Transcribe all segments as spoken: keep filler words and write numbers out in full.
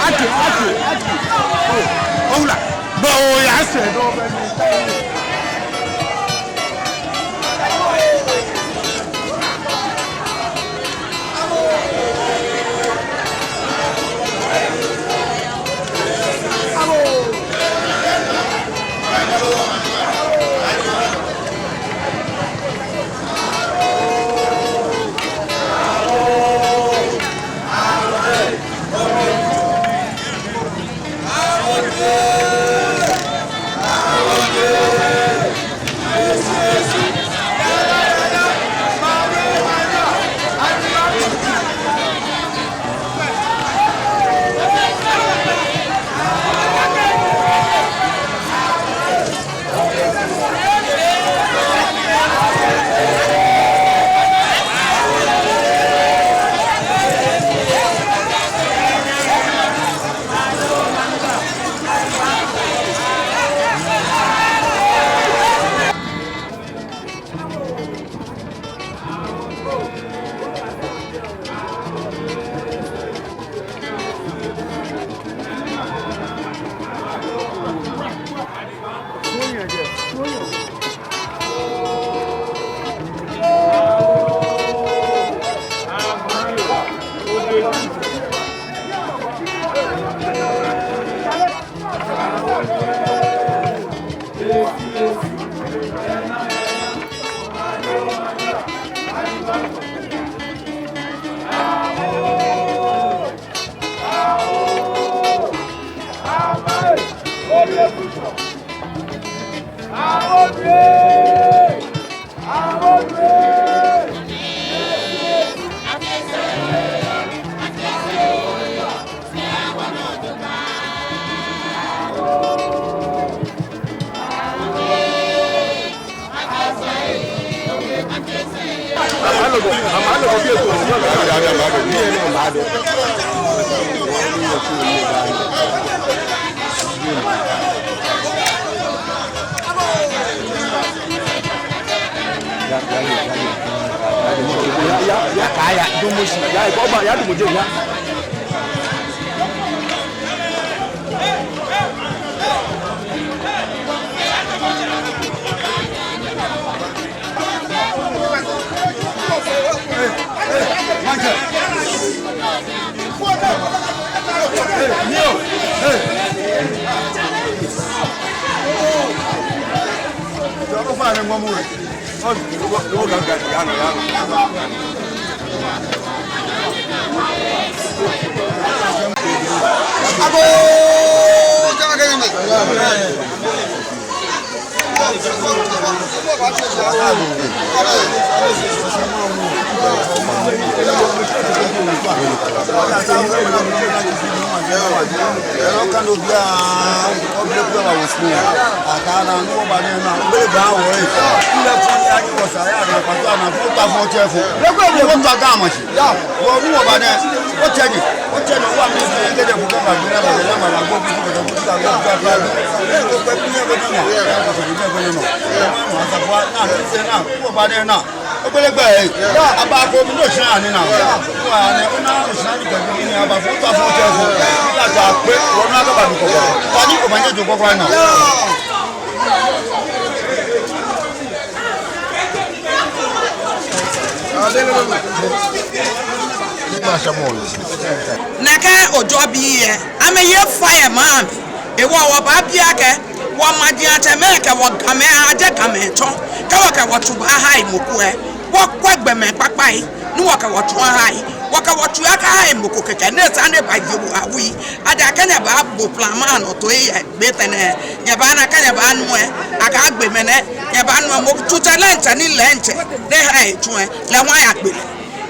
Ake, ake, ake. Oo, owula. Bo, oo, ya se, bo, bo. Ogbele gbɛ, eh. Aba ko mi no shan ni na. Wa ni ona shan ni ka ni aba fo ta fo te fo. Ya ta pe, wo na ka ba mi ko. Ta ni ko ma ni jo ko na. Nɛkɛ ojɔ bii lɛ, amɛye fire maŋ mli. Hewɔ wɔbaabi akɛ, wɔmajiatsɛmɛi kɛ wɔ Gamɛi, ajɛ Gamɛi tsɔ, kɛ wɔkɛ wɔtsu baaha mɔ ko lɛ, wɔkwɛ gbɔmɛi kpakpai, ni wɔkɛ wɔtsu aha, wɔkɛ wɔtsu akaha mɔ ko kɛkɛ, ni esa ni ebaye wɔ awui. Ejaakɛ nyɛbaabo plan maŋ nɔ toi yɛ gbi etɛ nɛɛ, nyɛbaana kɛ nyɛbaanu lɛ, akagbe mɛnɛ, nyɛbaanu lɛ, mɔ tsutsɛ lɛ diɛŋtsɛ ni lɛ diɛŋtsɛ ni eha etsu lɛ, lɛ hu ayagbe lɛ.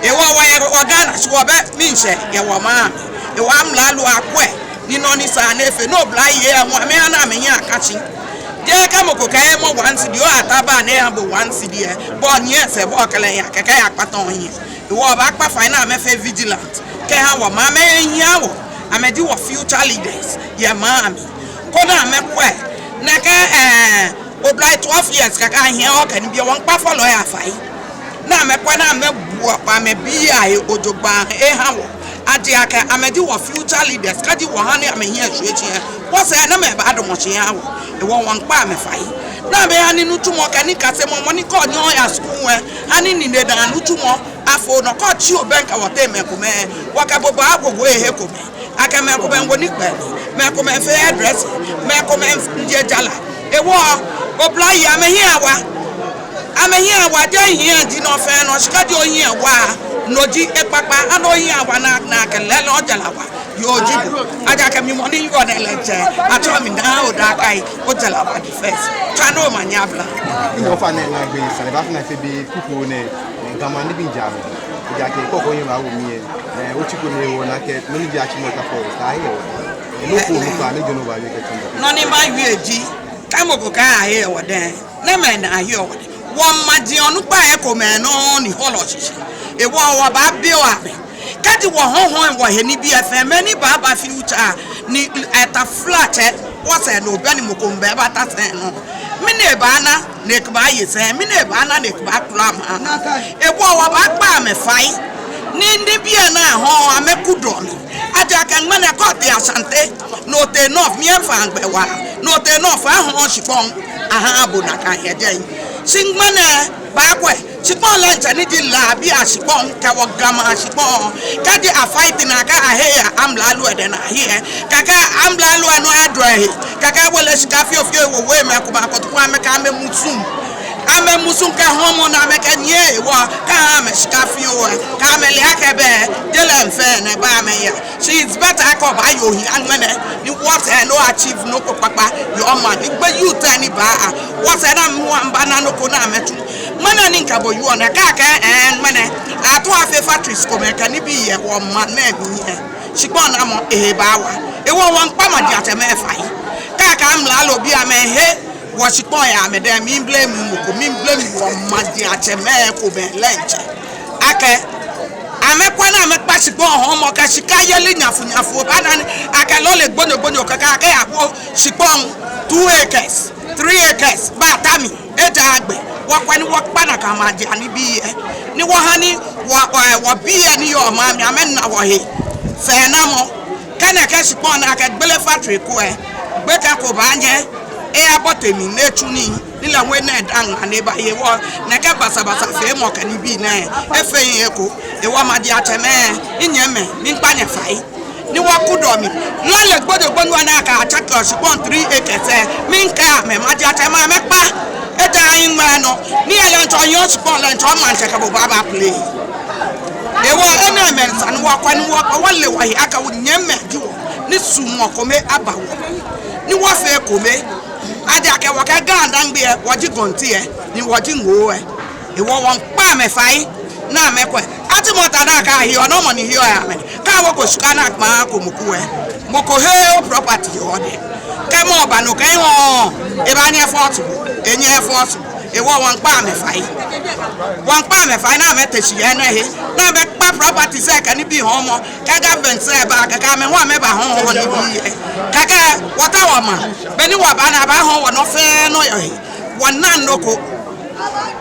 Hewɔ wɔyɛ wɔ Ghana shi wɔbɛ miishɛɛ yɛ wɔmaŋ mli. Hewɔ amralo akwɛ ni nɔ ni sa ni efee, ni oblayei lɛ hu amɛha ni amɛhiɛ aka shi. Jeee kɛ mɔ ko kɛɛ mɔ one cedi, o ata ba ni eha bo one cedi lɛ, bo onyiɛ sɛɛ bo okɛ lɛ yaa kɛkɛ yakpata ohiɛ. Hewɔ wɔbaakpa fai ni amɛfee vigilant kɛha wɔmaŋ, amɛhiaa wɔ, amɛji wɔ future leaders yɛ maŋ mli. Koni amɛkwɛ, nɛkɛ, eh, oblahii twelve years kɛkɛ ahiɛ okɛ nibii lɛ, wɔmiikpa fɔlɔi lɛ fai. Ni amɛkwɛ ni amɛbua amɛbii lɛ ahe jogbaŋŋ eha wɔ. Ejaakɛ amɛji wɔ future leaders, kɛji wɔha ni amɛhiɛ shwie shi lɛ, wɔsɛɛnamɔ baadamɔ shi aha wɔ. Hewɔ wɔmiikpa amɛ fai. Ni amɛha ni nitsumɔ kɛ nikasemɔ, mɔ ni kɛ onyɛɛɛ oya skul lɛ, ha ni nine daaŋ nitsumɔ afo nɔ. Kɛ otsi obɛŋkɛ wɔteŋ mɛi komɛi, wɔkɛ bo baagogo ehe komɛi. Akɛ mɛi komɛi miiwo nikpɛɛ, mɛi komɛi miifee hairdressing, mɛi komɛi miije jara. Hewɔ oblayei amɛhiɛ awa. Amɛhiɛ awa, jeee hiɛ ji nɔ fɛɛ nɔ, shi kɛji ohiɛ wa, no ji ekpakpa, ani ohiɛ awa ni, ni akɛ lɛɛlɛŋ ojara wa. Yoo ji bo. Ejaakɛ mi mɔ ni yɔɔ nɛɛ lɛ diɛŋtsɛ, atsɛɔ mi Naa Odakai, ojara wa the first. Tswa ni omanye abla. Ni ofainɛ naagbee sane baafee nɛɛ fɛɛ be kuku nɛɛ, eh, Ga maŋ nibii jaa mli. Ejaakɛ kɔkɔ yɛ ma wo mi lɛ. Eh, otsi ko ni ewo naa kɛ, mɛni ji atsi mɔ ka fɔ, ka he wɔ. Eh, nɔ ko, nɔ ko, ani jɔɔ nɔ ba yɛ kɛ tsi. Nɔ ni mawie ji, kɛ mɔ ko kɛɛ ahe wɔ dɛŋ, nɛɛmɛi ni ahe wɔ dɛŋ. Wɔmaji onukpai komɛi nɔ ni hɔlɔ shishi. Hewɔ wɔbaabi amɛ. Kɛji wɔhɔ̃hɔ̃ wɔhe nibii lɛ fɛɛ, mɛi ni baaba future ni, eh, taflatsɛ, wɔsɛɛ nɔ bɛ ni mɔ ko miiba ta sɛɛ nɔ. Mɛni ebaana ni ekɛbaaye sɛɛ, mɛni ebaana ni ekɛbaakula maŋ. Hewɔ wɔbaakpa amɛ fai. Ni nibii lɛ ni ahɔ̃ɔ amɛku dɔŋŋ. Ejaakɛ ŋmɛnɛ kɛ otee Ashanti, ni otee North, miifã gbɛ waa, ni otee North, ahɔ̃ɔ shikpɔŋ ahaa bo nakai yɛ jɛi. Shi ŋmɛnɛ baakwɛ, shikpɔŋ lɛ diɛŋtsɛ ni ji La bii ashikpɔŋ, kɛ wɔ Ga maŋ ashikpɔŋ, kɛji afight ni akɛ ahe yɛ amralo lɛ dɛŋ ni ahe, kɛkɛ amralo lɛ nɔ edɔ ehe, kɛkɛ ewole shika fiofio ewo wɔ mɛi komɛi akotoku amɛkɛ amɛ musuŋ. Amɛ musuŋ kɛ hɔmɔ ni amɛkɛnyiɛ hewɔ, kɛ amɛ shika fioo lɛ, kɛ amɛle akɛ bɛ, je lɛ mfɛɛ nɛ ba amɛya. Shi it's better akɛ obaaye ohiɛ ŋmɛnɛ, ni wɔsɛɛ ni o achieve nɔ ko kpakpa yɛ omaŋ, ni gbɛ youth lɛ ni baa, wɔsɛɛ ni amɛ hu amɛbaana nɔ ko ni amɛtsu. Ŋmɛnɛ ni mikɛ bo wieɔ nɛɛ, kɛ akɛɛ, eh, ŋmɛnɛ, ato afee factories komɛi kɛ nibii yɛ wɔmaŋ nɛɛ mli lɛ, shikpɔŋ namɔ ehe baawa? Hewɔ wɔmiikpa majiatsɛmɛi fai. Kɛ akɛɛ amralo bii amɛhe wɔ shikpɔŋ yɛ amɛdɛŋ, miiblame mɔ ko, miiblame wɔmajiatsɛmɛi komɛi lɛ diɛŋtsɛ. Kɛ amɛkwɛ ni amɛkpa shikpɔŋ hɔɔmɔ kɛ shika yeli nyafu nyafu, obaana ni akɛ lɔle gbonyo gbonyo kɛkɛ akɛyabo shikpɔŋ two acres, three acres, baata mli, ejaakɛ agbɛnɛ wɔkwɛ ni wɔkpa nakai maji anibii lɛ, ni wɔha ni wɔ, wɔ, wɔbii lɛ ni yɔɔ maŋ mli amɛna wɔhe fɛɛnamɔ. Kɛ nɛkɛ shikpɔŋ nɛɛ akɛgbele factory ko lɛ, gbekɛ ko baanyɛ eyabote mli ni etsu nii, ni lɛ hu ena edaaŋ ni ebaye wɔ. Nɛkɛ basabasa feemɔ kɛ nibii nɛɛ efeŋ eko. Hewɔ majiatsɛmɛi, minyɛmimɛi, miikpa nyɛ fai ni wɔkudɔ mli. Lɔle gbonyo gbonyo ni akɛtsake shikpɔŋ three acres lɛ, miikɛɛ amɛ, majiatsɛmɛi, amɛkpa. Ejaakɛ ahiŋmɛi nɔ ni yɛ lɛ ntsɔ yɔɔ shikpɔŋ lɛ ntsɔ maŋtsɛ kɛ bo baaba play. Hewɔ enɛɛmɛi esa ni wɔkwɛ ni wɔkpa, wɔle wɔhe akɛ wɔnyɛmimɛi ji wɔ, ni suɔmɔ kome aba wɔ, ni wɔfee kome. Ejaakɛ wɔkɛ Ga-Dangme lɛ, wɔji Gonti lɛ, ni wɔji Ngo lɛ. Hewɔ wɔmiikpa amɛ fai ni amɛkwɛ. Ati mɔ ta ni akɛhiɔ nɔ mɔ ni hiɔ yɛ amɛ. Kɛ wɔkɔ shika ni akpa ko mɔ ko lɛ, mɔ ko he property yɛ odɛŋ. Kɛ mɔ ba nɔ kɛ hɔ, ebaanyɛ efɔtu, enyɛɛɛ efɔtu. Hewɔ wɔmiikpa amɛ fai. Wɔmiikpa amɛ fai ni amɛte shi yɛ enɛ he, ni amɛkpa properties lɛ kɛ nibii hɔɔmɔ. Kɛ government lɛ ba kɛkɛ amɛ hu amɛbahɔɔ nibii lɛ. Kɛkɛ wɔtaoɔ maŋ, beni wɔbaana abahɔɔ wɔnɔ fɛɛ nɔ yɛ he. Wɔnaaa nɔ ko.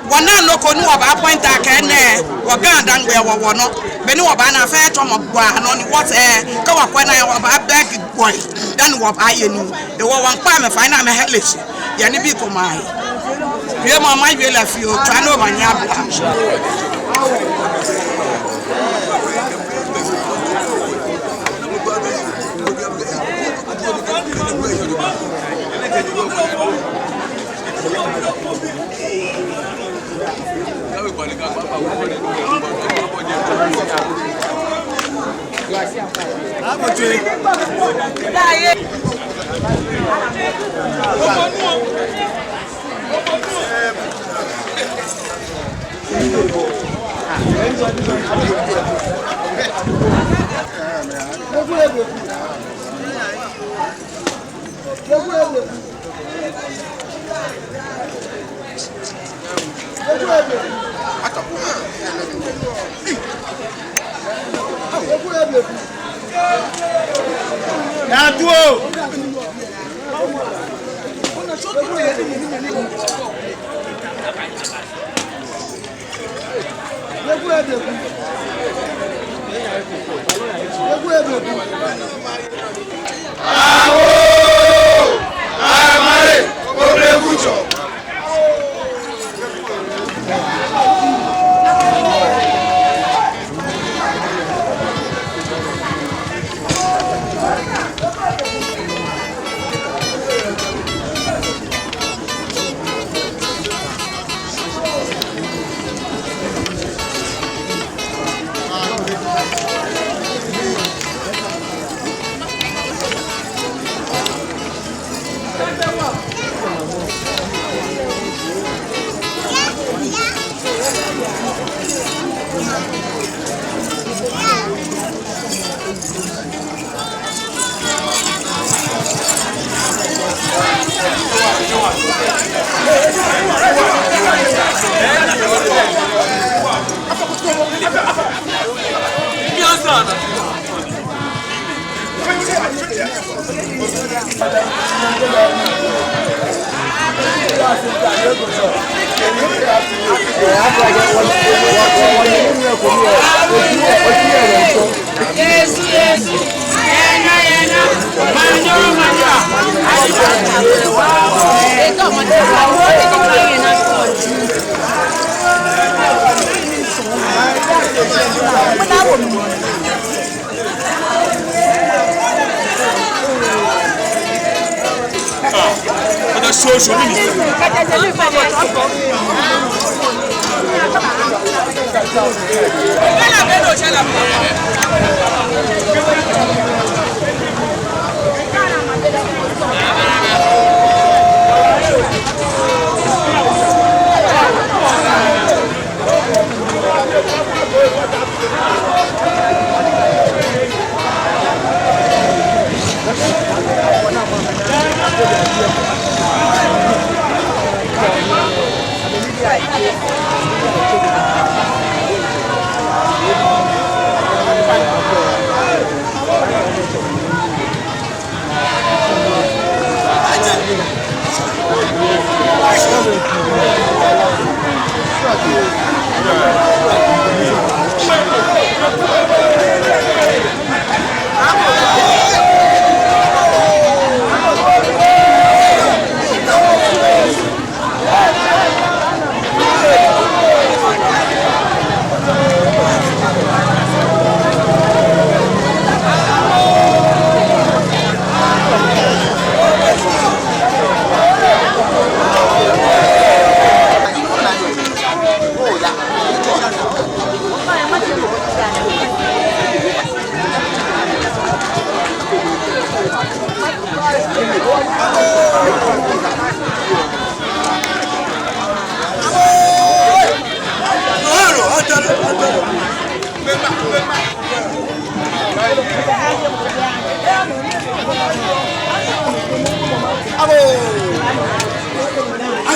Wɔnaaa nɔ ko ni wɔbaa point akɛ nɛɛ wɔ Ga-Dangme wɔ wɔnɔ. Beni wɔbaana fɛɛ tsɔmɔ gbaa nɔ ni wɔsɛɛ, kɛ wɔkwɛ ni wɔbaa beg gbɔi, then wɔbaaye nii. Hewɔ wɔmiikpa amɛ fai ni amɛhele shi yɛ nibii komɛi ahe. Wiemɔ mawie lɛ fioo, tswa ni omanye aba.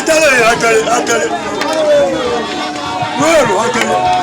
Atale, atale, atale. Wero, atale.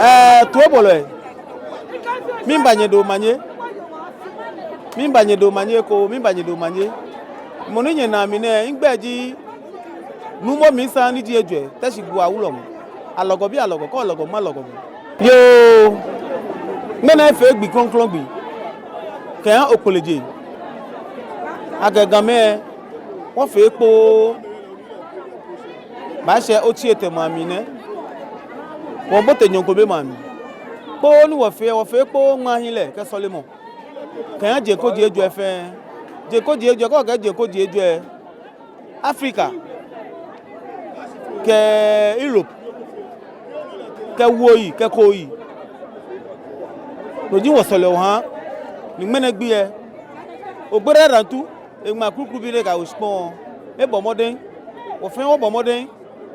Ɛɛ, toibolɔi, miiba nyɛ do omanye. Miiba nyɛ do omanye ekoŋŋ, miiba nyɛ do omanye. Mɔ ni nyɛnaa mi nɛɛ, migbɛi ji Nuumo Miisaŋ ni ji ejwɛ, Teshie Gua Wulɔmɔ. Alɔgɔ bi Alɔgɔ, kɛ Alɔgɔ ma Alɔgɔ mɔ. Yoo, ŋmɛnɛ efee gbi krɔŋkrɔŋ gbi. Kɛha Okpeleje. Akɛ Gamɛi, wɔfee kpoo. Baashɛ otsi etɛ maŋ mli nɛ. Wɔbote nyɔŋ ko be maŋ mli. Kpoo ni wɔfee, wɔfee kpoo ŋmaahilɛ kɛ sɔlemɔ. Kɛha jeŋ koji ejwɛ fɛɛ. Jeŋ koji ejwɛ, kɛ wɔkɛɛ jeŋ koji ejwɛ, Africa, kɛ Europe, kɛ wuoyi, kɛ kooyi. No ji wɔsɔle wɔha. Ni ŋmɛnɛ gbi lɛ, Ogbera Dantu, eŋmaa krukru bi ni kã wɔshikpɔŋ, ebɔ mɔdɛŋ. Wɔ fɛɛ wɔbɔ mɔdɛŋ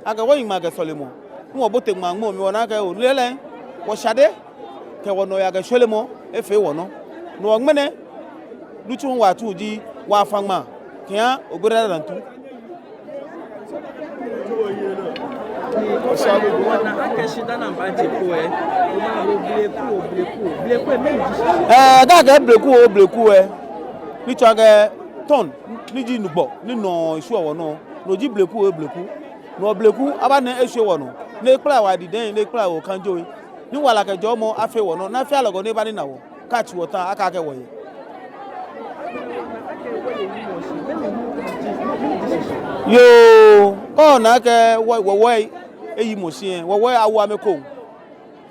akɛ wɔyi ŋmaa kɛ sɔlemɔ. Ni wɔbote ŋmaa ŋmɔ mli, wɔna akɛ oo, lɛɛlɛŋ, wɔshade kɛ wɔnɔyaa kɛ shweremɔ efee wɔnɔ. No hewɔ ŋmɛnɛ nitsumɔ ni wɔtsu ji wɔfã ŋmaa kɛha Ogbera Dantu. Ɛɛ, kɛ akɛɛ bleku oo bleku lɛ, ni tsɔɔ akɛ tɔn ni ji nugbɔ ni nɔ eshwieɔ wɔnɔ, no ji bleku oo bleku. No hewɔ bleku aba ni eshwie wɔnɔ, ni ekpla wɔ adidɛŋ, ni ekpla wɔ kanjoi, ni wala kɛ jɔɔmɔ afee wɔnɔ, ni afee Alɔgɔ ni eba nina wɔ, kɛ atsi wɔ ta, akakɛɛ wɔyɛ. Yoo, kɛ ona akɛ wɔ, wɔ, wɔyimɔ shi lɛ, wɔ, wɔ awo amɛ ekoŋŋ.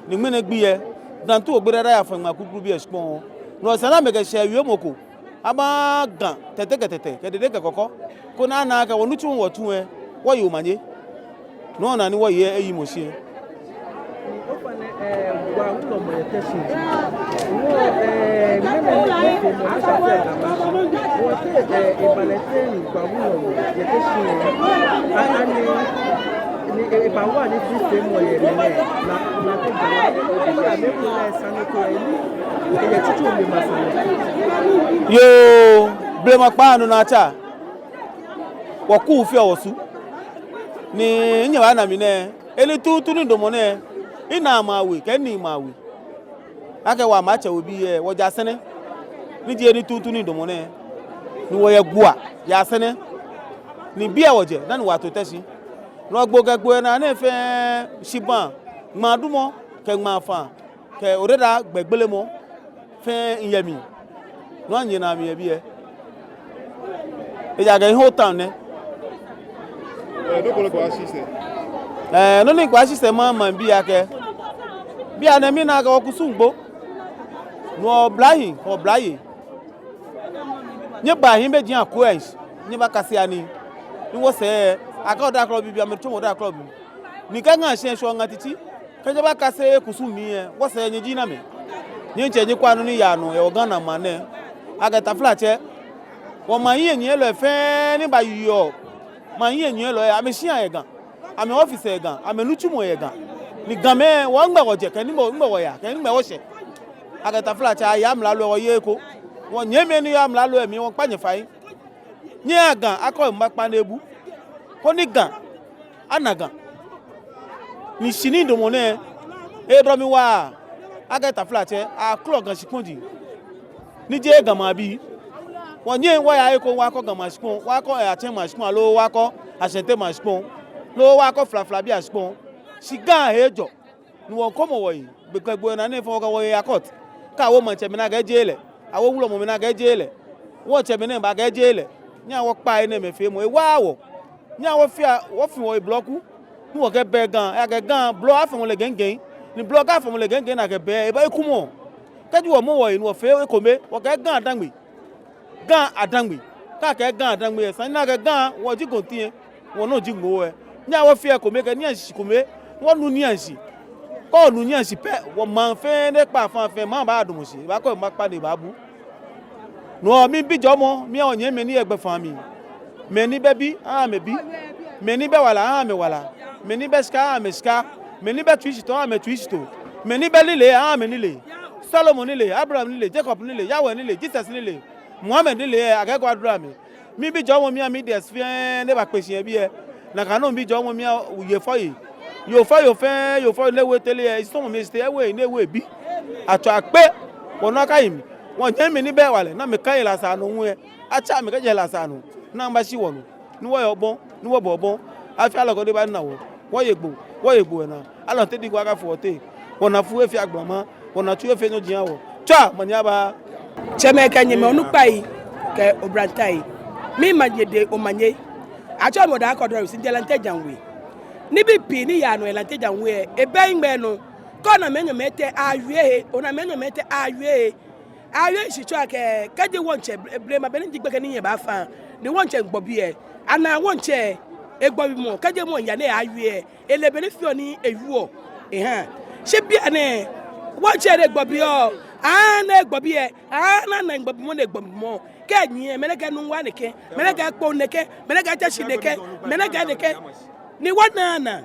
Ni ŋmɛnɛ gbi lɛ, Dantu Ogbera Dantu yafã ŋmaa krukru bi yɛ shikpɔŋ. No hewɔ esa ni amɛkɛ shɛɛ wiemɔ ko aba Ga Tɛte kɛ Tɛte, kɛ Dede kɛ Kɔkɔ, koni ana akɛ wɔnitsumɔ ni wɔtsu lɛ, wɔye omanye. No hewɔ ni wɔyɛ eyimɔ shi lɛ. Ofainɛ, eh, Ga wulɔmɔ yɛ Teshie. Wɔ, eh, mɛni, mɛni, mɛni, mɛni, mɛni, wɔtee, eh, ebalɛ tɛŋŋ ni Ga wulɔmɔ yɛ Teshie. A, ani, ni, eh, ebawa ni fitemɔ yɛ mɛni, na, na te Ga, ni, ni, ni, ni, ni, sane ko, eh, ni, eh, yɛ titri ni ma sane. Yoo, blema kpaa nɔ ni atsa. Wɔku fioo wɔsu. Ni, nyɛbaana mi nɛɛ. Eni tuuntu ni damɔ nɛɛ, ena mawe, kɛ ni mawe. Akɛ wɔ maŋtsɛ webii lɛ, wɔja sɛnɛ. Ni ji eni tuuntu ni damɔ nɛɛ. Ni wɔyɛ gua, ja sɛnɛ. Ni biɛ wɔjɛ, dani wɔto Teshie. Ni wɔgbo kɛ gbo lɛ naa nɛɛ fɛɛ, shibaa, ŋmaadumɔ, kɛ ŋmaafaa, kɛ odɛdɛ gbɛgbelemɔ fɛɛ yɛ mli. Nɔ ni nyɛnaa mi yɛ biɛ. Ejaakɛ whole town nɛ. Eh, nɔ ko lɛ kpa shi sɛɛ. Eh, nɔ ni kpa shi sɛɛ ma, maŋbii akɛ. Bianɛ mina akɛ wɔkusum gbo. Ni oblahii, oblayei. Nyɛbaa hiɛ bɛ jiaŋ ko ɛ, nyɛbakase nii. Ni wɔsɛɛ, akɛ oda klɔ bibii, amɛtsɔmɔ oda klɔ bi. Ni kɛ ŋa shɛ shɔ ŋa titi. Kɛ nyɛbakase kusum mli lɛ, wɔsɛɛ nyɛji namɛi. Nyɛtsɛ nyɛkwɛa nɔ ni yaa nɔ yɛ wɔ Ghana maŋ nɛɛ. Akɛ taflatsɛ, wɔ maŋ hiɛnyiɛlɔi fɛɛ ni bayeɔ. Maŋ hiɛnyiɛlɔi, amɛshia yɛ Ga. Amɛ office yɛ Ga. Amɛnitsumɔ yɛ Ga. Ni Gamɛi, wɔŋmɛ wɔjɛ, kɛ ni mɔ, ŋmɛ wɔya, kɛ ni ŋmɛ wɔshɛ. Akɛ taflatsɛ, ayɛ amralo wɔyeee eko. Wɔnyɛmimɛi ni yɔɔ amralo lɛ mli, wɔkpa nyɛ fai. Nyɛhaa Ga akɔ mba kpa nɛɛ bu. Koni Ga ana Ga. Ni shi ni damɔ nɛɛ, edɔ mi waa, akɛ taflatsɛ, aklɔ Ga shikpɔŋ ji. Ni jeee Ga maŋbii. Wɔnyɛŋ wɔya eko wɔyakɔ Ga maŋ shikpɔŋ, wɔyakɔ, eh, Akyem maŋ shikpɔŋ, aloo wɔyakɔ Ashanti maŋ shikpɔŋ, aloo wɔyakɔ Flaflabii ashikpɔŋ. Shi Ga he ejɔ. Ni wɔkɔmɔ wɔyi, gbekɛ gbo lɛ naa nɛɛ fɛɛ wɔkɛ wɔyi ya court. Kɛ awo maŋtsɛmɛi ni akɛɛ jeee lɛ, awo wulɔmɛi ni akɛɛ jeee lɛ, wɔtsɛmɛi nɛɛ ba akɛɛ jeee lɛ. Nyɛhaa wɔkpa enɛɛmɛi feemɔ, ewaaa wɔ. Nyɛhaa wɔfea, wɔfi wɔyi blɔku. Ni wɔkɛbɛɛ Ga, ejaakɛ Ga, blɔ afamɔ lɛ gɛŋgɛŋ. Ni blɔ kɛ afamɔ lɛ gɛŋgɛŋ ni akɛbɛɛ, ebaakumɔ. Kɛji wɔmɔ wɔyi ni wɔfee ekome, wɔkɛɛ Ga adaŋ gbɛ. Ga adaŋ gbɛ. Kɛ akɛɛ Ga adaŋ gbɛ lɛ, esa ni akɛɛ Ga, wɔji gɔnti lɛ, wɔnɔ ji ŋoo lɛ. Nyɛhaa wɔfea ekome kɛ niiashi kome, wɔnu niiashi. Kɛ onu niiashi pɛ, wɔmaŋ fɛɛ ni kpa fã fɛɛ, maŋ baadamɔ shi, baakɔ mba kpa ni baabu. No hewɔ miibi jɔɔmɔ, miiha wɔnyɛmimɛi ni yɔɔ gbɛfaa mli. Mɛi ni bɛ bi, aha amɛ bi. Mɛi ni bɛ wala, aha amɛ wala. Mɛi ni bɛ shika, aha amɛ shika. Mɛi ni bɛ tsuishitoo, aha amɛ tsuishitoo. Mɛi ni bɛ nilee, aha amɛ nilee. Solomon nilee, Abraham nilee, Jacob nilee, Yahweh nilee, Jesus nilee. Muhammad nilee, akɛ kɔ adura mi. Miibi jɔɔmɔ miiha mi D S fɛɛ ni bakpe shi yɛ biɛ. Nakai nɔŋŋ miibi jɔɔmɔ miiha yoo fɔɔ yoo. Yoo fɔɔ yoo fɛɛ, yoo fɔɔ yoo ni ewo tele lɛ, esumɔ mi esɛɛ ewo ni ewo ebi. Atswa akpe, wɔnɔ akahi mli. Wɔnyɛmimɛi ni bɛ wala, ni amɛkã yɛ lasaa nɔ ŋwɛ. Atsa amɛ kɛjɛ lasaa nɔ. Ni amɛbashi wɔnɔ. Ni wɔye obɔ, ni wɔbɔ obɔ. Afi alɔkɔ ni baana wɔ. Wɔye gbo, wɔye gbo naa. Alɔnte diŋ ko akafo wɔteŋ. Wɔnaa fu efee agblama, wɔnaa tsu efee nyɔji aha wɔ. Tswa, omanye aba. Tsɛmɛi kɛ nyɛmɛi, onukpai kɛ oblantai. Miiha nyɛ dɛ omanye. Atsɛɔ mi Odahe Kɔdɔri, shi mijɛ Lante Djan We. Nibii pii ni yaa nɔ yɛ Lante Djan We lɛ, ebɛ migbɛ nɔ. Kɛ ona mɛi enyɔ mɛi etɛ awie he, ona mɛi enyɔ mɛi etɛ awie he. Awie shi tsɔɔ akɛ, kɛji wɔŋtsɛ ble-, blema be ni ji gbekɛ ni nyɛbaafã, ni wɔŋtsɛ miigbɔ bi lɛ, anaa wɔŋtsɛ egbɔ bi mɔ, kɛji mɔ miiya ni eyawie lɛ, ele bɔ ni efeɔ ni ewieɔ ehaa. Shi bianɛ, wɔŋtsɛ ni egbɔ bi lɛ, ahaa ni egbɔ bi lɛ, ahaa ni ana miigbɔ bi mɔ ni egbɔ bi mɔ. Kɛ nyiɛ, mɛnɛ kɛ Nuŋua nɛkɛ, mɛnɛ kɛ Kpone nɛkɛ, mɛnɛ kɛ Teshie nɛkɛ, mɛnɛ kɛ nɛkɛ. Ni wɔnaaa naa.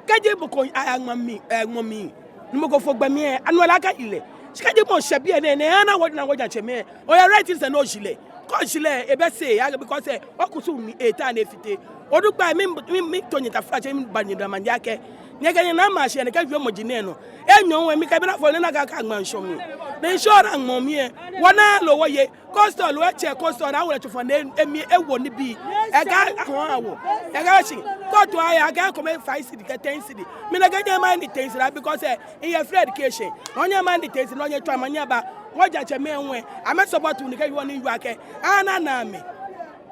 Kɛji mɔ ko aya ŋmɔ mli, eh, ŋmɔ mli, ni mɔ ko fo gbɛ mli lɛ, anu lɛ akayi lɛ. Shi kɛji mɔ shɛ biɛ nɛɛ, ni ana wɔnaa wɔjaŋtsɛmɛi lɛ, oyɛ right sɛɛ ni oji lɛ. Kɛ oji lɛ, ebɛ sɛɛ, ya, because, eh, okusum ni eta ni efite. Onukpai, mi, mi, miito nyɛ taflatsɛ, miiba nyɛ dɛŋ omanye akɛ, nyɛkɛ nyɛnaa ma shi yɛ nɛkɛ wiemɔi nɛɛ nɔ. Enyɔ ŋwɛ mikɛ bi na fɔ ni nakai ka ŋmɔ ŋshɔ mli. Ni ŋshɔ naa ŋmɔ mli lɛ, wɔnaa loo wɔye. Cold store loo etsɛ cold store naa wulɛ tsofa ni emli ewo nibii. Ekɛɛ ahɔɔ awo. Ekɛɛ shi. Kɛ oto aya, ekɛɛ ekome five cedi kɛ ten cedi. Mi nɛkɛ nyɛmaha ni ten cedi, because, eh, miyɛ free education. Nɔ nyɛmaha ni ten cedi, nɔ nyɛtswa omanye aba. Wɔjaŋtsɛmɛi ŋwɛ. Amɛ support ni kɛ wɔ ni yɔɔ akɛ. Ana naa mi.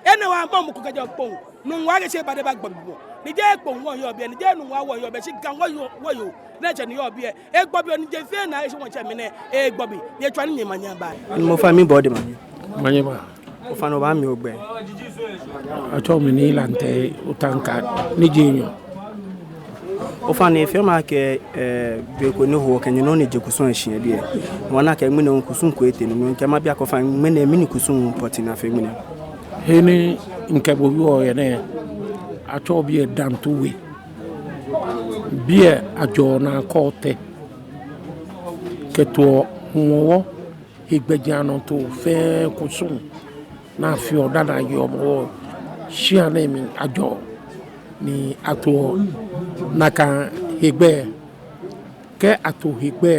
Enɛ wa mɔ mɔ ko kɛjɛ Kpone. Nuŋua kɛ shi ba de ba gbɔ bi mɔ. Ni jeee Kpone wɔyɔɔ biɛ, ni jeee Nuŋua wɔyɔɔ biɛ, shi Ga wɔyɔɔ, wɔyɔɔ. Ni etsɛ ni yɔɔ biɛ. Egbɔ bi ni je fɛɛ naa eshi wɔŋtsɛ mli nɛɛ, egbɔ bi. Nyɛtswa ni nyɛmanye aba. Mɔ fã mi bɔ de ma. Omanye aba. Ofainɛ obaami ogbɛi. Atsɛɔ mi Nii Lante Otanka ni ji enyɔ. Ofainɛ, efeɔ mi akɛ, eh, be ko ni ho kɛ nyɛ nɔ ni je kusum lɛ shi yɛ biɛ. Wɔna akɛ ŋmɛnɛ kusum ko etee nɔ, kɛ mabi akɛ ofainɛ ŋmɛnɛ mɛni kusum pɔtɛɛ ni afeɔ ŋmɛnɛ? He ni mikɛ bo wieɔ yɛ nɛɛ, atsɛɔ biɛ Dantu We. Biɛ ajɔɔ naa kɔtɛ kɛtoɔ Hɔmɔwɔ hegbɛjianɔtoo fɛɛ kusum ni afeɔ dani ayeɔ Hɔmɔwɔ shia nɛɛ mli ajɔɔ ni atoɔ nakai hegbɛ. Kɛ ato hegbɛ,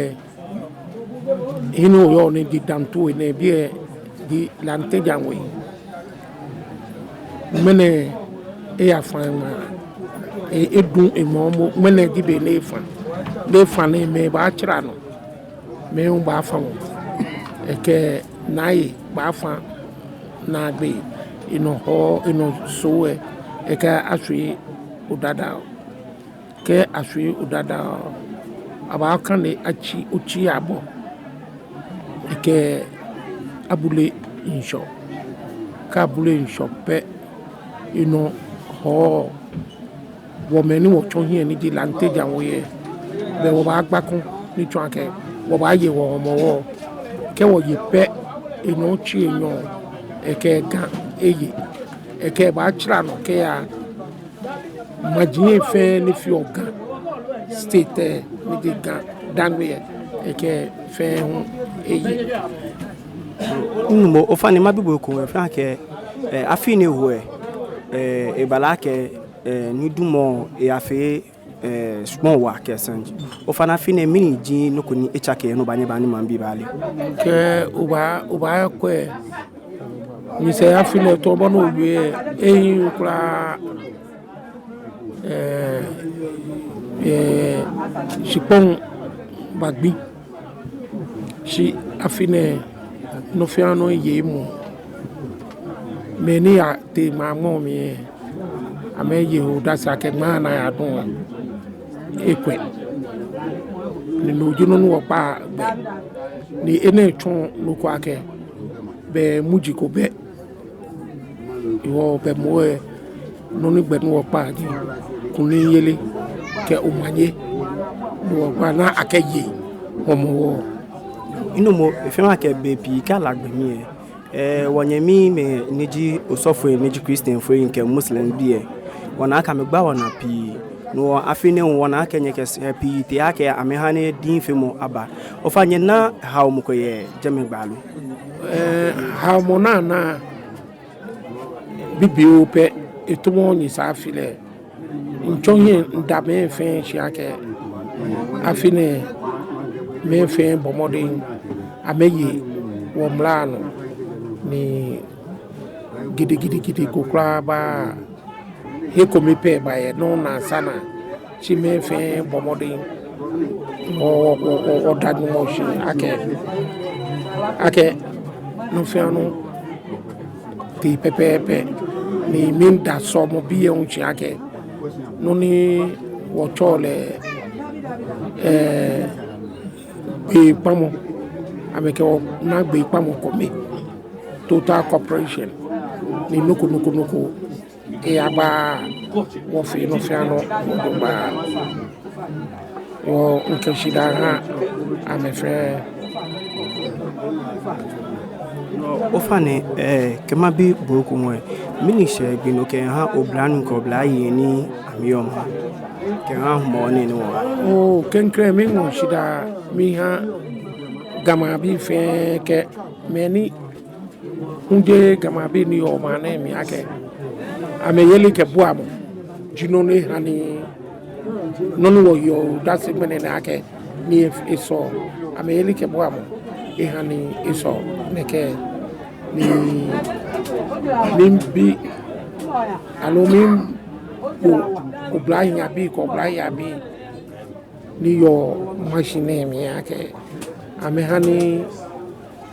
he ni oyɔɔ nɛɛ ji Dantu We nɛɛ, biɛ ji Lante Djan We. Ŋmɛnɛ eyafa ŋmaa, e- edu eŋmɔɔ momo, ŋmɛnɛ ji be ni efa. Ni efa nɛɛ, mɛi baatsara nɔ, mɛi hu baafã wɔ. Ekɛ naaye baafã naagbee, enɔ Hɔɔ, enɔ Soo lɛ, ekɛ ashwie Odadao. Kɛ ashwie Odadao, abaakane atsii, otsii abɔ, ekɛ abule ŋshɔ. Kɛ abule ŋshɔ pɛ, enɔ Hɔɔ, wɔ mɛi ni wɔtsɔ hiɛ ni ji Lante Djan We lɛ, belɛ wɔbaagba kɔŋ ni tsɔɔ akɛ wɔbaaye wɔ Hɔmɔwɔ. Kɛ wɔye pɛ, enɔ otsii enyɔ, ekɛ Ga eye, ekɛ baatsara nɔ kɛya maji fɛɛ ni feɔ Ga State lɛ, ni ji Ga Dangme lɛ, ekɛ fɛɛ hu eye. Numo, ofainɛ mabi bo eko, efeɔ mi akɛ, eh, afi nɛɛ ho lɛ, eh, ebala akɛ, eh, nidumɔ lɛ afee, eh, shikpɔŋ waa kɛ sɛnji. Ofainɛ afi nɛɛ mɛni ji nɔ ko ni etsake ni obaanyɛ oba ni maŋbii bale? Kɛ oba, obaakwɛ, nyɛsɛɛ afi nɛɛ tamɔ bɔ ni owie lɛ, ehiii kwraa. Eh, eh, shikpɔŋ ba gbi. Shi afi nɛɛ, nɔ fɛɛ nɔ ye emuu. Mɛi ni yatee ŋmaa ŋmɔ mli lɛ, amɛye odase akɛ ŋmaa ni ayadu lɛ, ekwɛ. Ni no ji nɔ ni wɔkpaa gbɛ. Ni enɛ tsɔɔ nɔ ko akɛ, belɛ muji ko bɛ. Hewɔ belɛ moŋ lɛ, nɔ ni gbɛ ni wɔkpaa ji kunimyeli kɛ omanye ni wɔkpaa ni akɛye Hɔmɔwɔ. Numo, efeɔ mi akɛ bei pii kɛ ala gbɛ mli lɛ, eh, wɔnyɛmimɛi ni ji osɔfoi ni ji Christianfoi kɛ Muslimbii lɛ, wɔnaa akɛ amɛgbaa wɔnaa pii. No hewɔ afi nɛɛ hu wɔna akɛ nyɛkɛ sɛɛ pii tee akɛ amɛha ni diŋ feemɔ aba. Ofainɛ nyɛna haomɔ ko yɛ jɛmɛ gba lo? Eh, haomɔ ni ana bibioo pɛ, etamɔ nyɛsɛɛ afi lɛ, mitsɔ hiɛ mida mɛi fɛɛ shi akɛ afi nɛɛ mɛi fɛɛ bɔ mɔdɛŋ amɛye wɔ mla nɔ ni gidigidigidi ko kwraa baaa. He kome pɛ baayɛ nɔ ni esa ni atsĩ, mɛi fɛɛ bɔ mɔdɛŋ. Wɔ, wɔ, wɔ, wɔ, wɔda Nyɔŋmɔ shi akɛ, akɛ nɔ fɛɛ nɔ tee pɛpɛɛpɛ. Ni mida sɔlemɔbii lɛ hu shi akɛ nɔ ni wɔtsɛɔ lɛ, eh, gbee kpamɔ, amɛkɛ wɔ na gbee kpamɔ kome, total cooperation, ni nɔ ko nɔ ko nɔ ko eyagba, wɔfee nɔ fɛɛ nɔ wɔjogbaŋŋ. Wɔmiikɛ shidaa ha amɛ fɛɛ. Ofainɛ, eh, kɛ mabi bo eko hu lɛ, mɛni shɛɛ gbi ni okɛha oblanyo kɛ oblayei ni amɛyɔɔ maŋ kɛha Hɔmɔwɔ nɛɛ ni wɔha? Oo, klɛŋklɛŋ miiŋɔ shidaa miiha Ga maŋbii fɛɛ kɛ mɛi ni hu jeee Ga maŋbii ni yɔɔ maŋ nɛɛ mli akɛ amɛyelikɛbuamɔ ji nɔ ni eha ni nɔ ni wɔyeɔ odase ŋmɛnɛ nɛɛ akɛ ni e, esɔ. Amɛyelikɛbuamɔ eha ni esɔ nɛkɛ. Ni miibi aloo miikpɔ oblahii abii kɛ oblayei abii ni yɔɔ maŋ shi nɛɛ mli akɛ amɛha ni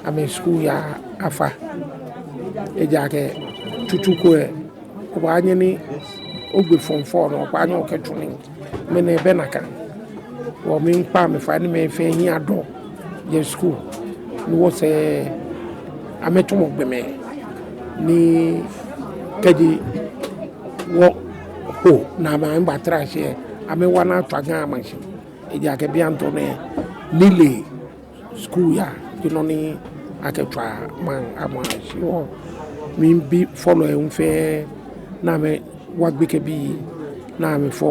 amɛ skul yaa afa. Ejaakɛ tsutsu ko lɛ, obaanyɛ ni ogbe fɔŋfɔŋ nɔ, obaanyɛ okɛtsu nii. Ŋmɛnɛ ebɛ nakai. Wɔmiikpa amɛ fai ni mɛi fɛɛ hiɛ adɔ yɛ skul, ni wɔsɛɛ amɛtsɔmɔ gbɔmɛi, ni kɛji wɔho ni amɛbaatara shi lɛ, amɛwa ni atswa Ga maŋ shi. Ejaakɛ bianɛ tɔɔ nɛɛ nilee skul yaa ji nɔ ni akɛtswaa maŋ amɛshi. Wɔ miibi fɔlɔi lɛ hu fɛɛ ni amɛwa gbekɛbii ni amɛfɔ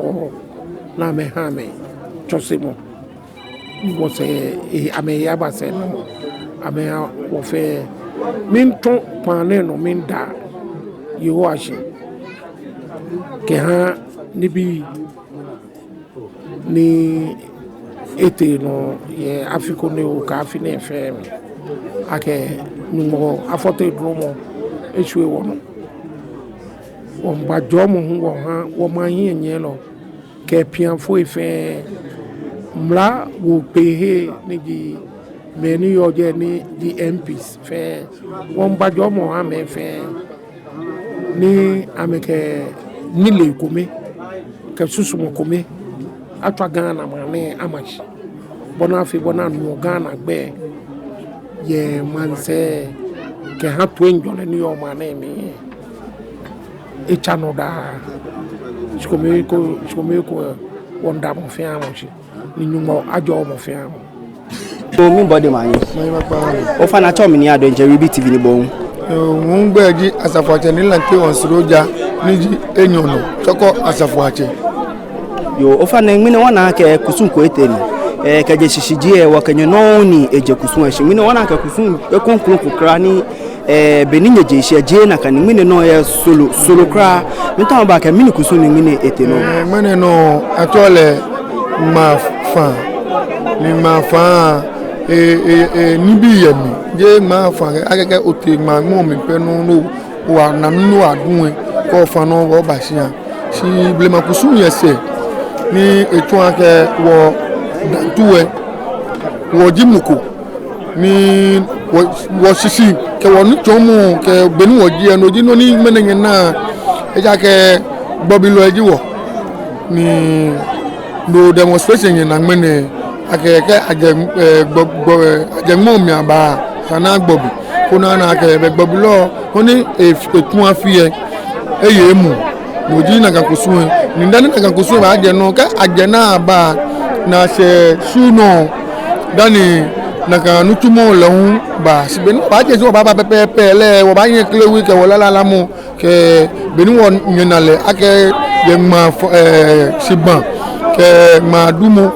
ni amɛha amɛ tsɔsemɔ. Wɔsɛɛ, eh, amɛyaba sɛɛ nɔ, amɛha wɔ fɛɛ. Miitsɔ kpaa nɛɛ nɔ miida Yehowa shi kɛha nibii ni etee nɔ yɛ afi ko ni eko kɛ afi nɛɛ fɛɛ mli. Akɛ Nyɔŋmɔ afɔtee duromɔ eshwie wɔnɔ. Wɔmiiba jɔɔmɔ hu wɔha wɔmaŋ hiɛnyiɛlɔ kɛ piafoi fɛɛ, mla woo kpeehei ni ji mɛi ni yɔɔ jɛi ni ji M Ps fɛɛ. Wɔmiiba jɔɔmɔ ha amɛ fɛɛ ni amɛkɛ nilee kome kɛ susumɔ kome atswa Ghana maŋ nɛɛ amashi, bɔ ni afee bɔ ni anuɔ Ghana gbɛi yɛ maŋsɛɛ kɛha toiŋjɔlɛ ni yɔɔ maŋ nɛɛ mli. Etsa nɔ daa. Shi kome ko, shi kome ko, wɔmiida mɔ fɛɛ mɔ shi. Ni Nyɔŋmɔ ajɔɔ mɔ fɛɛ mɔ. Oo, miibɔ odɛŋ manye. Manye kpakpa. Ofainɛ atsɛɔ mi Nii Addo, mijɛ Ribi T V ni bo hu? Yoo, migbɛi ji Asafoatsɛ Nii Lante Wansroja, ni ji enyɔ nɔ Chorkor Asafoatsɛ. Yoo, ofainɛ ŋmɛnɛ wɔna akɛ kusum ko etee nɔ. Ɛɛ, kɛjɛ shishijee lɛ wɔkɛ nyɛ nɔŋŋ ni eje kusum lɛ shi. Ŋmɛnɛ wɔna akɛ kusum ekoŋŋ kroko kwraa ni, ɛɛ, be ni nyɛje shishi lɛ jeee nakai ni. Ŋmɛnɛ nɔŋŋ yɛ solo, solo kwraa. Miitao maba akɛ mɛni kusum ni ŋmɛnɛ etee nɔ? Ɛɛ, ŋmɛnɛ nɔŋŋ atsɛɔ lɛ ŋmaa faa. Ni ŋmaa faa, ɛɛ, ɛɛ, ɛɛ, nibii yɛ mli. Jeee ŋmaa faa akɛ, akɛ kɛ otee ŋmaa ŋmɔ mli pɛ nɔŋŋ no wɔna nu ni wɔdu lɛ, kɛ ofa nɔ wɔba shia. Shi blema kusum yɛ sɛɛ ni etsɔɔ akɛ wɔ Dantu lɛ, wɔji mɔ ko ni wɔ, wɔshishi kɛ wɔnitsumɔ kɛ be ni wɔji lɛ, no ji nɔ ni ŋmɛnɛ nyɛna. Ejaakɛ gbɔbilɔi ji wɔ. Ni no demonstration nyɛna ŋmɛnɛ, akɛ kɛ ajɛ, ɛɛ, gbɔ, gbɔ, ɛɛ, ajɛ ŋmɔ mli aba, esa ni agbɔ bi, koni ana akɛ be gbɔbilɔ, koni e, etsu afi lɛ, eye emuu. No ji nakai kusum lɛ. Ni dani nakai kusum lɛ baajɛ nɔ, kɛ ajɛ ni aba, ni ashɛ shuu nɔ, dani nakai nitsumɔ lɛ hu baa. Shi be ni wɔbaaje shi wɔbaaba pɛpɛɛpɛ lɛ, wɔbaanyɛ kle wui kɛ wɔlalala mɔ. Kɛ be ni wɔnyɛna lɛ akɛ yɛ ŋmaa fɔ, ɛɛ, shibaa kɛ ŋmaa dumɔ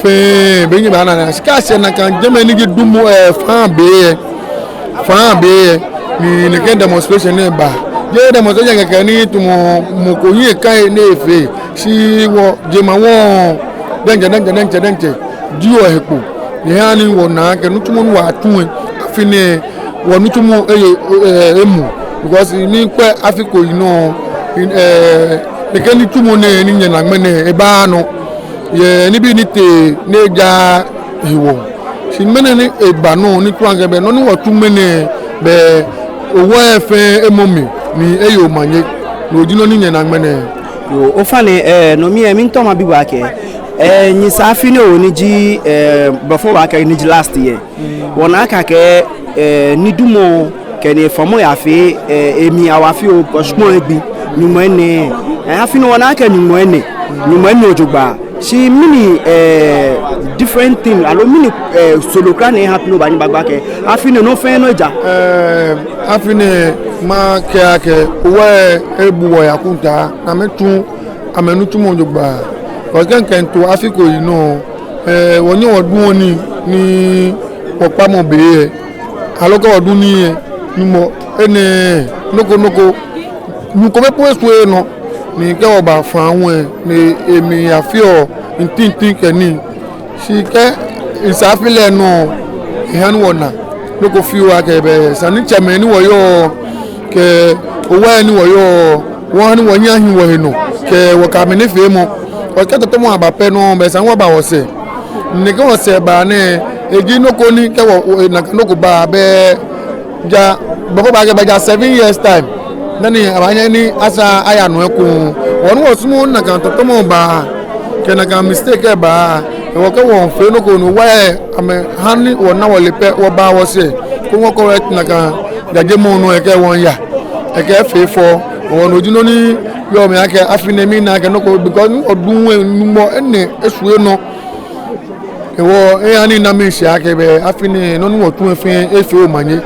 fɛɛ, be ni nyɛbaana lɛ, shi kɛ ashɛ nakai jɛmɛ ni ji dumɔ, ɛɛ, faa be lɛ, faa be lɛ, ni nɛkɛ demonstration nɛɛ ba. Jeee demonstration kɛkɛ ni tamɔ mɔ ko hiɛ ka he ni efee, shi wɔjemawɔŋ diɛŋtsɛ, diɛŋtsɛ, diɛŋtsɛ, diɛŋtsɛ ji wɔhe kpo. Ni eha ni wɔna akɛ nitsumɔ ni wɔtsu lɛ, afi nɛɛ wɔnitsumɔ eye, ɛɛ, emuu. Because mikwɛ afi ko yi nɔ, ɛɛ, nɛkɛ nitsumɔ nɛɛ ni nyɛna ŋmɛnɛ ebaaa nɔ yɛ nibii ni tee ni ejaaa hewɔ. Shi ŋmɛnɛ ni eba nɔ ni tsɔɔ akɛ be nɔ ni wɔtsu ŋmɛnɛ be owɛ fɛɛ emɔ mli ni eye omanye. No ji nɔ ni nyɛna ŋmɛnɛ. Yoo, ofainɛ, ɛɛ, no mli lɛ miitao mabi bo akɛ, ɛɛ, nyɛsɛɛ afi nɛɛ oo ni ji, ɛɛ, before wɔkɛɛ ni ji last year. Wɔna akɛ, ɛɛ, nidumɔ kɛ nifamɔ yafee, ɛɛ, emli awa fioo, kɛ shikpɔŋ egbi, nyɔŋmai enɛ. Ɛɛ, afi nɛɛ wɔna akɛ nyɔŋmai enɛ, nyɔŋmai enɛ jogbaŋŋ. Shi mɛni, ɛɛ, different thing, aloo mɛni, ɛɛ, solo kwraa ni eha ni obaanyɛ obagba akɛ afi nɛɛ nɔ fɛɛ nɔ eja? Ɛɛ, afi nɛɛ makɛɛ akɛ owɛ ebu wɔhe akɔntaa, ni amɛtsu amɛnitsumɔ jogbaŋŋ. Kɛ mikɛɛ mito afi ko yi nɔ, ɛɛ, wɔnyɛ wɔdu nii, ni wɔkpamɔ be lɛ, aloo kɛ wɔdu nii lɛ, Nyɔŋmɔ enɛ, nɔ ko nɔ ko, nɔ ko bɛ po esuɔ enɔ, ni kɛ wɔba faa lɛ, ni emli yafeɔ ntintin kɛ nii. Shi kɛ nyɛsɛɛ afi lɛ nɔ, eha ni wɔna nɔ ko fioo akɛ be sane ni tsɛmɛi ni wɔyɔɔ, kɛ owɛ ni wɔyɔɔ, wɔha ni wɔnyɛ wɔhi wɔhe nɔ, kɛ wɔkɛ amɛ nifeemɔ. Wɔkɛ tɔtɔmɔ aba pɛ nɔ, be sane wɔba wɔsɛɛ. Ni kɛ wɔsɛɛ ba nɛɛ, eji nɔ ko ni kɛ wɔ, wɔ, nakai nɔ ko ba be ja, be ko baakɛɛ be ja seven years time. Dani abaanyɛ ni asaa aya nɔ ekoŋŋ. Wɔ ni wɔsumɔɔɔ nakai tɔtɔmɔ baa, kɛ nakai mistake lɛ baa. Hewɔ kɛ wɔfee nɔ ko ni wɔyɛ amɛha ni wɔna wɔle pɛ wɔba wɔsɛɛ. Koni wɔkɔ wɔ nakai jajemɔ nɔ lɛ kɛ wɔya. Ekɛ efee fɛo. Hewɔ no ji nɔ ni Yɔɔ mli akɛ afi nɛɛ mina akɛ nɔ ko, because ni wɔdu ŋwɛi numɔ enɛ esue nɔ. Hewɔ eha ni mina mishi akɛ bɛ afi nɛɛ nɔ ni wɔtsu lɛ fɛɛ efee omanye.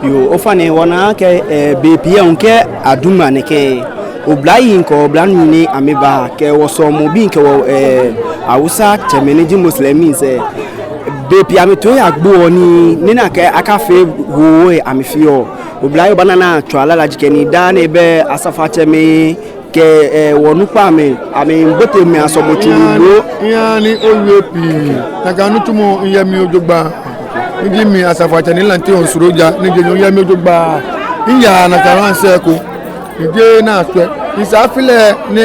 Yoo, ofainɛ wɔna akɛ, eh, bei pii lɛ ŋkɛɛ adumɔ nɛkɛ, oblayei kɛ oblanuu ni amɛba kɛ wɔsɔlemɔbii kɛ wɔ, eh, Awusatsɛmɛi ni ji Muslims lɛ, bei pii amɛtoɔ yagbo ni, ni ana akɛ akafee hoo lɛ amɛfeɔ. Oblayoo baana ni atswa lala ji kɛ ni daa nɛɛ bɛ asafoatsɛmɛi kɛ, eh, wɔnukpa amɛ, amɛbote mɛi asɔmɔ tsu lolo. Miiha ni owie pii. Nakai nitsumɔ lɛ yɛ mli jogbaŋŋ. Miji mi asafoatsɛ ni lante onsoro ja ni je nyɔ yɛ mli jogbaŋŋ. Miya nakai lɛ sɛɛ ko. Ni je na sɔɛ. Ni sa afi lɛ ni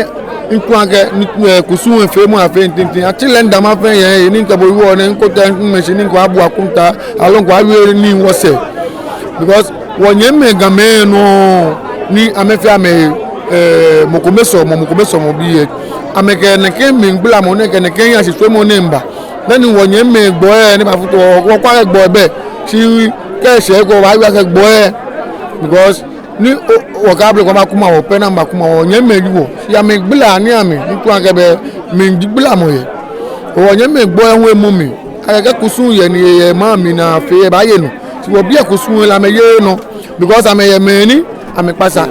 mikwɛ akɛ ni, eh, kusum lɛ feemɔ afee titri. Atsi lɛ nda ma fɛɛ yɛ, ni ŋkɛ bo wieɔ nɛɛ, ŋkɔ tɛ ŋmɛshi ni ŋkɔ abu akɔntaa, aloo ŋkɔ awie nii wɔsɛɛ. Because wɔnyɛmimɛi Gamɛi nɔ ni amɛfɛɛ amɛ, eh, mɔ ko mɛi sɔlemɔ, mɔ ko mɛi sɔlemɔbii lɛ, amɛkɛ nɛkɛ mligbalamɔ nɛɛ kɛ nɛkɛ hiɛshishwiemɔ nɛɛ miiba. Dani wɔnyɛmimɛi gbɔi lɛ ni baafutu wɔ, wɔkwɛ akɛ gbɔi bɛ. Shi kɛ eshɛ ko baawie akɛ gbɔi lɛ. Because ni o, wɔkɛ ablekuma kuma wɔ pɛ ni amɛbakuma wɔ, nyɛmimɛi ji wɔ. Shi amɛgbala ni amɛ, mikwɛ akɛ bɛ mligbalamɔ yɛ. Wɔnyɛmimɛi gbɔi lɛ hu emɔ mi. Akɛ kɛ kusum yɛ ni yɛ maŋ mli ni afee lɛ, ebaaye nɔ. Shi wɔbii lɛ kusum lɛ amɛyeee nɔ. Because amɛyɛ mɛi ni amɛkpasa.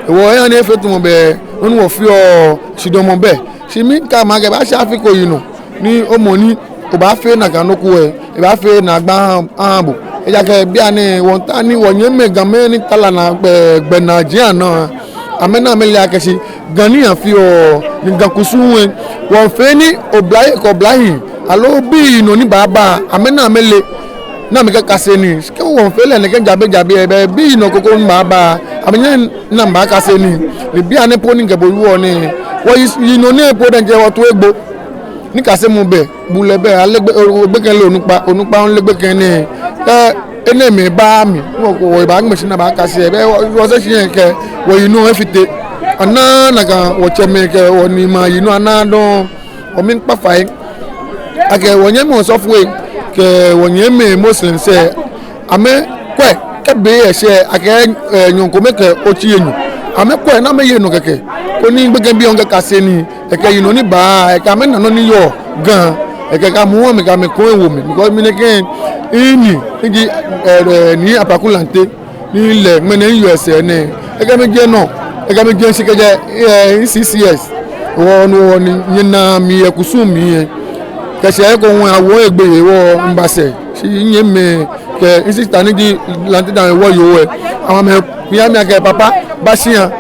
Hewɔ eha ni efee tamɔ bɛ nɔ ni wɔfeɔ lɛ shidɔmɔ bɛ. Shi mikɛɛ amɛ akɛ baashɛ afi ko yinɔ ni omɔ ni obaafee nakai nɔ ko lɛ, ebaafee naagba aha, aha bo. Ejaakɛ bianɛ wɔmiitao ni wɔnyɛmimɛi Gamɛi ni tara naa gbɛ, gbɛnaa jiaŋ naa, amɛna amɛle akɛ shi Ga ni afeɔ, ni Ga kusum lɛ, wɔmiifee ni oblayei kɛ oblahii, aloo biyinɔ ni baaba, amɛna amɛle, ni amɛkɛkase nii. Kɛ wɔmiifee lɛ nɛkɛ jabi jabi lɛ, bɛ biyinɔ ko ko ni baaba, amɛnyɛŋ ni amɛbaakase nii. Ni bianɛ po ni ŋkɛ bo wieɔ nɛɛ, wɔyi, yinɔ nɛɛ po diɛŋtsɛ wɔto egbo. Nikasemɔ bɛ, bulɛ bɛ, ale gbɛ, o, gbekɛ lɛ onukpa, onukpa hu le gbekɛ nɛɛ. Kɛ enɛɛmɛi ba mli, wɔ, wɔ, wɔbaaŋmɛ shi ni abaakase, bɛ wɔ, wɔsɛɛ shi yɛ kɛ wɔyinɔ efite. Ana nakai wɔtsɛmɛi kɛ wɔniimɛi ayinɔ ana dɔŋŋ. Wɔmiikpa fai akɛ wɔnyɛmimɛi osɔfoi kɛ wɔnyɛmimɛi Muslims lɛ, amɛkwɛ kɛ be eshɛ akɛ, eh, nyɔŋ kome kɛ otsi enyɔ. Amɛkwɛ ni amɛye nɔ kɛkɛ. Koni gbekɛbii lɛ hu kɛkase nii. Ekɛ yinɔ ni baa, ekɛ amɛna nɔ ni yɔɔ Ga. Ekɛ kɛ amɛ hu amɛkɛ amɛkɔŋ ewo mli. Because mi nɛkɛ, mini, miji, eh, eh, Nii Apaku Lante. Ni lɛ, ŋmɛnɛ miyɔɔ esɛɛ nɛɛ. Ekɛ mi jɛ nɔ. Ekɛ mi jɛ shi kɛjɛ, eh, C C S. Hewɔ nɔ hewɔ ni nyɛnaa mi yɛ kusum mli lɛ. Kɛ shɛ ko ŋwɛi awo egbe hewɔ mibasɛɛ. Shi nyɛmimɛi kɛ misister ni ji Lante Dame wɔyoo lɛ, amɛmiiha mi akɛ papa, ba shia.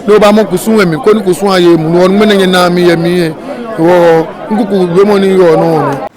Ni obamɔ kusum lɛ mli, koni kusum lɛ aye emuu. Hewɔ ŋmɛnɛ nyɛnaa mi yɛ mli lɛ. Hewɔ ŋkuku wiemɔ ni yɔɔ nɔ nɛ.